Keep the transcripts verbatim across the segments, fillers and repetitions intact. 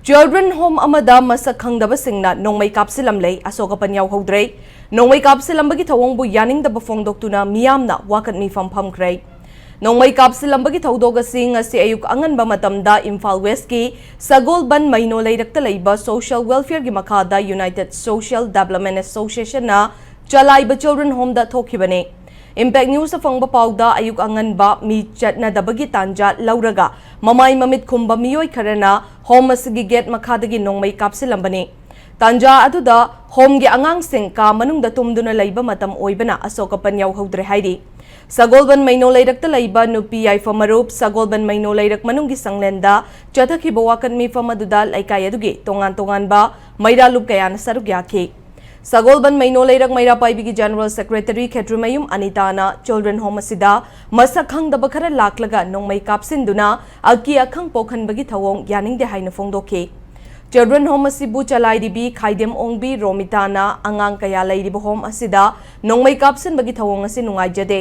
Children Home ꯑꯃꯗ ꯃꯁꯛ ꯈꯪꯗꯕꯁꯤꯡꯅ ꯅꯣꯡꯃꯩ ꯀꯥꯞꯁꯤꯜꯂꯝꯂꯦ꯫ ꯑꯁꯣꯛ ꯑꯄꯟ ꯌꯥꯎꯍꯧꯗ꯭ꯔꯦ꯫ ꯅꯣꯡꯃꯩ ꯀꯥꯞꯁꯤꯜꯂꯝꯕꯒꯤ ꯊꯧꯑꯣꯡꯕꯨ ꯌꯥꯅꯤꯡꯗꯕ ꯐꯣꯡꯗꯣꯛꯇꯨꯅ ꯃꯤꯌꯥꯝꯅ ꯋꯥꯀꯠ ꯃꯤꯐꯝ ꯐꯝꯈ꯭ꯔꯦ꯫ ꯅꯣꯡꯃꯩ ꯀꯥꯞꯁꯤꯜꯂꯝꯕꯒꯤ ꯊꯧꯗꯣꯛ ꯑꯁꯤ ꯉꯁꯤ ꯑꯌꯨꯛ ꯑꯉꯟꯕ ꯃꯇꯝꯗ ꯏꯝꯐꯥꯜ ꯋꯦꯁꯀꯤ ꯁꯒꯣꯜꯕꯟ ꯃꯩꯅꯣ ꯂꯩꯔꯛꯇ ꯂꯩꯕ ꯁꯣꯁꯤꯌꯦꯜ ꯋꯦꯜꯐꯤꯌꯔꯒꯤ ꯃꯈꯥꯗ ꯌꯨꯅꯥꯏꯇꯦꯗ ꯁꯣꯁꯤꯌꯦꯜ ꯗꯤꯕꯦꯂꯞꯃꯦꯟ ꯑꯦꯁꯣꯁꯤꯌꯦꯁꯟꯅ ꯆꯂꯥꯏꯕ ꯆꯤꯜꯗ꯭ꯔꯦꯟ ꯍꯣꯝꯗ ꯊꯣꯛꯈꯤꯕꯅꯤ꯫ ꯏꯝꯄꯦꯛ ꯅ꯭ꯌꯨꯁꯇ ꯐꯪꯕ ꯄꯥꯎꯗ ꯑꯌꯨꯛ ꯑꯉꯟꯕ ꯃꯤ ꯆꯠꯅꯗꯕꯒꯤ ꯇꯥꯟꯖꯥ ꯂꯧꯔꯒ ꯃꯃꯥꯏ ꯃꯃꯤꯠ ꯈꯨꯝꯕ ꯃꯤꯑꯣꯏ ꯈꯔꯅ ꯍꯣꯝ ꯑꯁꯤꯒꯤ ꯒꯦꯠ ꯃꯈꯥꯗꯒꯤ ꯅꯣꯡꯃꯩ ꯀꯥꯞꯁꯤꯜꯂꯝꯕꯅꯤ꯫ ꯇꯥꯟꯖꯥ ꯑꯗꯨꯗ ꯍꯣꯝꯒꯤ ꯑꯉꯥꯡꯁꯤꯡ ꯀꯥ ꯃꯅꯨꯡꯗ ꯇꯨꯝꯗꯨꯅ ꯂꯩꯕ ꯃꯇꯝ ꯑꯣꯏꯕꯅ ꯑꯁꯣꯛ ꯑꯄꯟ ꯌꯥꯎꯍꯧꯗ꯭ꯔꯦ ꯍꯥꯏꯔꯤ꯫ ꯁꯒꯣꯜꯕꯟ ꯃꯩꯅꯣ ꯂꯩꯔꯛꯇ ꯂꯩꯕ ꯅꯨꯄꯤ ꯌꯥꯏꯐ ꯃꯔꯨꯞ ꯁꯒꯣꯜꯕꯟ ꯃꯩꯅꯣ ꯂꯩꯔꯛ ꯃꯅꯨꯡꯒꯤ ꯁꯪꯂꯦꯟꯗ ꯆꯠꯊꯈꯤꯕ ꯋꯥꯀꯠ ꯃꯤꯐꯝ ꯑꯗꯨꯗ ꯂꯩꯀꯥꯏ ꯑꯗꯨꯒꯤ ꯇꯣꯉꯥꯟ ꯇꯣꯉꯥꯟꯕ ꯃꯩꯔꯥꯂꯨꯞ ꯀꯌꯥꯅ ꯁꯔꯨꯛ ꯌꯥꯈꯤ꯫ ꯁꯒꯣꯜꯕꯟ ꯃꯩꯅꯣ ꯂꯩꯔꯛ ꯃꯩꯔꯥ ꯄꯥꯏꯕꯤꯒꯤ ꯖꯦꯅꯔꯦꯜ ꯁꯦꯀ꯭ꯔꯦꯇꯔꯤ ꯈꯦꯇ꯭ꯔꯤꯃꯌꯨꯝ ꯑꯅꯤꯇꯥꯅ ꯆꯤꯜꯗ꯭ꯔꯦꯟ ꯍꯣꯝ ꯑꯁꯤꯗ ꯃꯁꯛ ꯈꯪꯗꯕ ꯈꯔ ꯂꯥꯛꯂꯒ ꯅꯣꯡꯃꯩ ꯀꯥꯞꯁꯤꯟꯗꯨꯅ ꯑꯀꯤ ꯑꯈꯪ ꯄꯣꯛꯍꯟꯕꯒꯤ ꯊꯧꯑꯣꯡ ꯌꯥꯅꯤꯡꯗꯦ ꯍꯥꯏꯅ ꯐꯣꯡꯗꯣꯛꯈꯤ꯫ ꯆꯤꯜꯗ꯭ꯔꯦꯟ ꯍꯣꯝ ꯑꯁꯤꯕꯨ ꯆꯂꯥꯏꯔꯤꯕꯤ ꯈꯥꯏꯗꯦꯝ ꯑꯣꯡꯕꯤ ꯔꯣꯃꯤꯇꯥꯅ ꯑꯉꯥꯡ ꯀꯌꯥ ꯂꯩꯔꯤꯕ ꯍꯣꯝ ꯑꯁꯤꯗ ꯅꯣꯡꯃꯩ ꯀꯥꯞꯁꯤꯟꯕꯒꯤ ꯊꯧꯑꯣꯡ ꯑꯁꯤ ꯅꯨꯡꯉꯥꯏꯖꯗꯦ꯫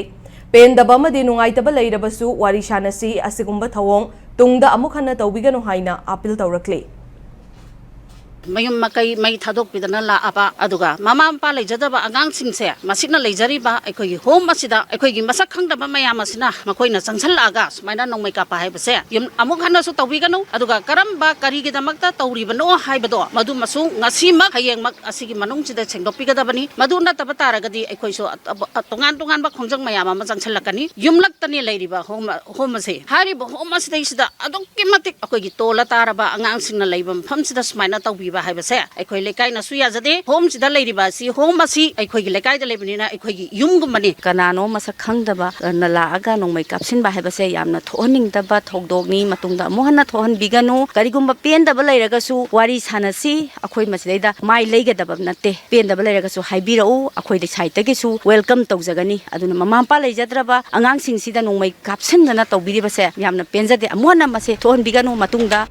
ꯄꯦꯟꯗꯕ ꯑꯃꯗꯤ ꯅꯨꯡꯉꯥꯏꯇꯕ ꯂꯩꯔꯕꯁꯨ ꯋꯥꯔꯤ ꯁꯥꯅꯁꯤ, ꯑꯁꯤꯒꯨꯝꯕ ꯊꯧꯑꯣꯡ ꯇꯨꯡꯗ ꯑꯃꯨꯛ ꯍꯟꯅ ꯇꯧꯕꯤꯒꯅꯨ ꯍꯥꯏꯅ ꯑꯥꯄꯤꯜ ꯇꯧꯔꯛꯂꯤ꯫ ꯃꯌꯨꯝ ꯃꯀꯩ ꯃꯩ ꯊꯥꯗꯣꯛꯄꯤꯗꯅ ꯂꯥꯛꯑꯕ, ꯑꯗꯨꯒ ꯃꯃꯥ ꯃꯄꯥ ꯂꯩꯖꯗꯕ ꯑꯉꯥꯡꯁꯤꯡꯁꯦ ꯃꯁꯤꯅ ꯂꯩꯖꯔꯤꯕ ꯑꯩꯈꯣꯏꯒꯤ ꯍꯣꯝ ꯑꯁꯤꯗ ꯑꯩꯈꯣꯏꯒꯤ ꯃꯁꯛ ꯈꯪꯗꯕ ꯃꯌꯥꯝ ꯑꯁꯤꯅ ꯃꯈꯣꯏꯅ ꯆꯪꯁꯜꯂꯛꯑꯒ ꯁꯨꯃꯥꯏꯅ ꯅꯣꯡꯃꯩ ꯀꯥꯞꯄ ꯍꯥꯏꯕꯁꯦ ꯌꯨꯝ ꯑꯃꯨꯛ ꯍꯟꯅꯁꯨ ꯇꯧꯕꯤꯒꯅꯨ꯫ ꯑꯗꯨꯒ ꯀꯔꯝꯕ ꯀꯔꯤꯒꯤꯗꯃꯛꯇ ꯇꯧꯔꯤꯕꯅꯣ ꯍꯥꯏꯕꯗꯣ ꯃꯗꯨꯃꯁꯨ ꯉꯁꯤꯃꯛ ꯍꯌꯦꯡꯃꯛ ꯑꯁꯤꯒꯤ ꯃꯅꯨꯡꯁꯤꯗ ꯁꯦꯡꯗꯣꯛꯄꯤꯒꯗꯕꯅꯤ꯫ ꯃꯗꯨ ꯅꯠꯇꯕ ꯇꯥꯔꯒꯗꯤ ꯑꯩꯈꯣꯏꯁꯨ ꯑꯇꯣꯞ-, ꯇꯣꯉꯥꯟ ꯇꯣꯉꯥꯟꯕ ꯈꯣꯡꯖꯪ ꯃꯌꯥꯝ ꯑꯃ ꯆꯪꯁꯜꯂꯛꯀꯅꯤ꯫ ꯌꯨꯝꯂꯛꯇꯅꯤ ꯂꯩꯔꯤꯕ ꯍꯣꯝ, ꯍꯣꯝ ꯑꯁꯦ꯫ ꯍꯥꯏꯔꯤꯕ ꯍꯣꯝ ꯑꯁꯤꯗꯩꯁꯤꯗ ꯑꯗꯨꯛꯀꯤ ꯃꯇꯤꯛ ꯑꯩꯈꯣꯏꯒꯤ ꯇꯣꯜꯂ ꯇꯥꯔꯕ ꯑꯉꯥꯡꯁꯤꯡꯅ ꯂꯩꯕ ꯃꯐꯝꯁꯤꯗ ꯁꯨꯃꯥꯏꯅ ꯇꯧꯕꯤꯕ ꯍꯥꯏꯕꯁꯦ ꯑꯩꯈꯣꯏ ꯂꯩꯀꯥꯏꯅꯁꯨ ꯌꯥꯖꯗꯦ꯫ ꯍꯣꯝꯁꯤꯗ ꯂꯩꯔꯤꯕ ꯑꯁꯤ, ꯍꯣꯝ ꯑꯁꯤ ꯑꯩꯈꯣꯏꯒꯤ ꯂꯩꯀꯥꯏꯗ ꯂꯩꯕꯅꯤꯅ ꯑꯩꯈꯣꯏꯒꯤ ꯌꯨꯝꯒꯨꯝꯕꯅꯤ꯫ ꯀꯅꯥꯅꯣ ꯃꯁꯛ ꯈꯪꯗꯕ, ꯑ, ꯅ ꯂꯥꯛꯑꯒ ꯅꯣꯡꯃꯩ ꯀꯥꯞꯁꯤꯟꯕ ꯍꯥꯏꯕꯁꯦ ꯌꯥꯝꯅ ꯊꯣꯛꯍꯟꯅꯤꯡꯗꯕ ꯊꯧꯗꯣꯛꯅꯤ꯫ ꯃꯇꯨꯡꯗ ꯑꯃꯨꯛ ꯍꯟꯅ ꯊꯣꯛꯍꯟꯕꯤꯒꯅꯨ꯫ ꯀꯔꯤꯒꯨꯝꯕ ꯄꯦꯟꯗꯕ ꯂꯩꯔꯒꯁꯨ ꯋꯥꯔꯤ ꯁꯥꯟꯅꯁꯤ꯫ ꯑꯩꯈꯣꯏ ꯃꯁꯤꯗꯩꯗ ꯃꯥꯏ ꯂꯩꯒꯗꯕ ꯅꯠꯇꯦ꯫ ꯄꯦꯟꯗꯕ ꯂꯩꯔꯒꯁꯨ ꯍꯥꯏꯕꯤꯔꯛꯎ, ꯑꯩꯈꯣꯏ ꯁꯥꯏꯠꯇꯒꯤꯁꯨ ꯋꯦꯜꯀꯝ ꯇꯧꯖꯒꯅꯤ꯫ ꯑꯗꯨꯅ ꯃꯃꯥ ꯃꯄꯥ ꯂꯩꯖꯗ꯭ꯔꯕ ꯑꯉꯥꯡꯁꯤꯡꯁꯤꯗ ꯅꯣꯡꯃꯩ ꯀꯥꯞꯁꯤꯟꯗꯅ ꯇꯧꯕꯤꯔꯤꯕꯁꯦ ꯌꯥꯝꯅ ꯄꯦꯟꯖꯗꯦ꯫ ꯑꯃꯨꯛ ꯍꯟꯅ ꯃꯁꯦ ꯊꯣꯛꯍꯟꯕꯤꯒꯅꯨ꯫ ꯃꯇꯨꯡꯗ